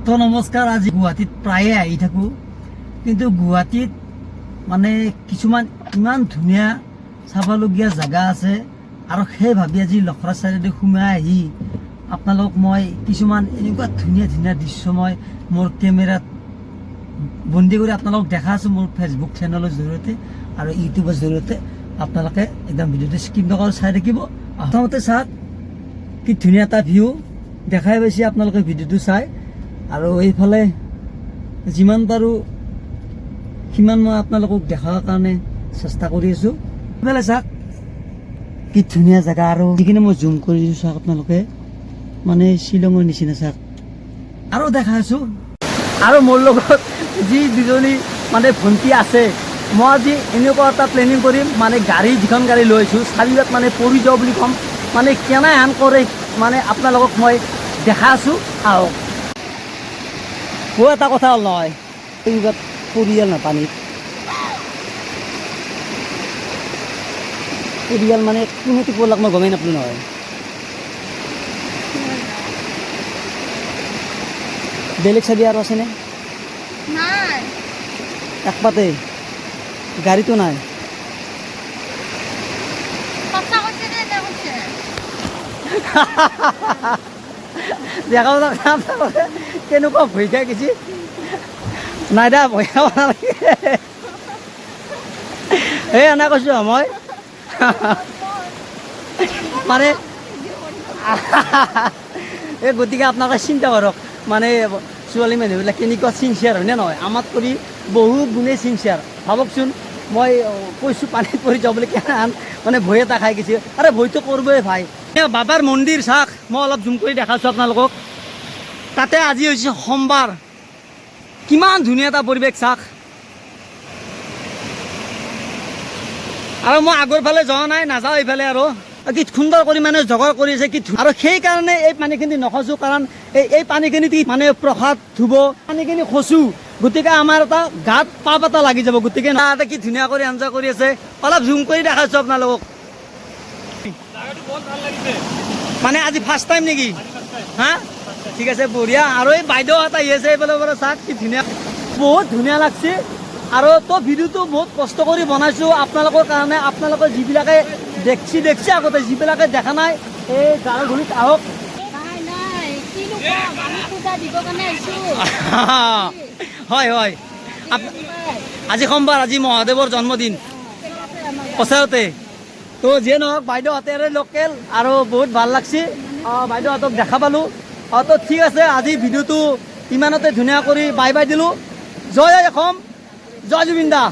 তো নমস্কাৰ। আজি গুৱাহাটীত প্ৰায়ে আহি থাকোঁ, কিন্তু গুৱাহাটীত মানে কিছুমান ইমান ধুনীয়া চাবলগীয়া জেগা আছে আৰু সেই ভাবি আজি লখৰা চাইডে সোমাই আহি আপোনালোক মই কিছুমান এনেকুৱা ধুনীয়া ধুনীয়া দৃশ্য মই মোৰ কেমেৰাত বন্দী কৰি আপোনালোকক দেখা আছোঁ মোৰ ফেচবুক চেনেলৰ জৰিয়তে আৰু ইউটিউবৰ জৰিয়তে। আপোনালোকে একদম ভিডিঅ'টো স্কিপ নকৰাকৈ চাই থাকিব। প্ৰথমতে চাওক কি ধুনীয়া এটা ভিউ দেখাই পাইছে আপোনালোকে ভিডিঅ'টো চাই। আৰু এইফালে যিমান পাৰোঁ সিমান মই আপোনালোকক দেখাৰ কাৰণে চেষ্টা কৰি আছোঁ। এইফালে চাওক কি ধুনীয়া জেগা। আৰু যিখিনি মই জুম কৰি দিছোঁ, চাওক আপোনালোকে, মানে শ্বিলঙৰ নিচিনা চাওক। আৰু দেখাই আছোঁ। আৰু মোৰ লগত যি দুজনী মানে ভণ্টি আছে, মই আজি এনেকুৱা এটা প্লেনিং কৰিম, মানে গাড়ী যিখন গাড়ী লৈ আহিছোঁ, চাৰিবাত মানে পৰি যাওঁ বুলি ক'ম, মানে কেনে হান কৰে মানে আপোনালোকক মই দেখা আছোঁ। আহক। এটা কথা হ'ল নহয়, এইবাৰ পৰিয়াল না পানীত পৰিয়াল মানে কোনোটি পৰলাক মই গমেই নাপালোঁ নহয়। বেলেগ চাবি আৰু আছেনে? নাই। একপাতে গাড়ীটো নাই। সঁচা কৈছে নে এনে কৈছে? দেখাব আপোনালোকে কেনেকুৱা ভয় খাই গৈছে। নাই দা, ভয় খাব নালাগে। এই এনে কৈছোঁ মই মানে এই গতিকে আপোনালোকে চিন্তা কৰক, মানে ছোৱালী মানুহবিলাক কেনেকুৱা চিনচিয়াৰ, হয়নে নহয়? আমাত কৰি বহু গুণেই চিনচিয়াৰ। ভাবকচোন, মই কৈছোঁ পানীত পৰি যাওঁ বুলি, কেনে মানে ভয় এটা খাই গৈছে। আৰে ভয়টো কৰিবই ভাই। বাবাৰ মন্দিৰ চাওক, মই অলপ জুম কৰি দেখাইছোঁ আপোনালোকক। তাতে আজি হৈছে সোমবাৰ, কিমান ধুনীয়া এটা পৰিৱেশ চাওক। আৰু মই আগৰ ফালে যোৱা নাই, নাযাওঁ এইফালে। আৰু কি সুন্দৰ কৰি মানে জগৰ কৰিছে কি। আৰু সেইকাৰণে এই পানীখিনি নখচো, কাৰণ এই পানীখিনি মানে প্ৰসাদ ধুব, পানীখিনি খচো, গতিকে আমাৰ এটা গাত পাপ এটা লাগি যাব। গতিকে এটা কি ধুনীয়া কৰি আঞ্জা কৰি আছে, অলপ জুম কৰি দেখাইছোঁ আপোনালোকক। মানে আজি ফাৰ্ষ্ট টাইম নেকি? হা, ঠিক আছে, বঢ়িয়া। আৰু এই বাইদেউহঁত আহি আছে এইফালে পৰা, চাওক কি ধুনীয়া, বহুত ধুনীয়া লাগছে। আৰু তো ভিডিঅ'টো বহুত কষ্ট কৰি বনাইছোঁ আপোনালোকৰ কাৰণে। আপোনালোকৰ যিবিলাকে দেখছি দেখছি আগতে, যিবিলাকে দেখা নাই, এই গাঁৱৰ আহক। হয় হয়, আজি সোমবাৰ, আজি মহাদেৱৰ জন্মদিন ওচৰতে। তো যিয়ে নহওক, বাইদেউহঁতে লোকেল আৰু বহুত ভাল লাগছে, বাইদেউহঁতক দেখা পালোঁ। তো ঠিক আছে, আজি ভিডিঅ'টো ইমানতে ধুনীয়া কৰি বাই বাই দিলোঁ। জয় অসম, জয় জুবিন দা।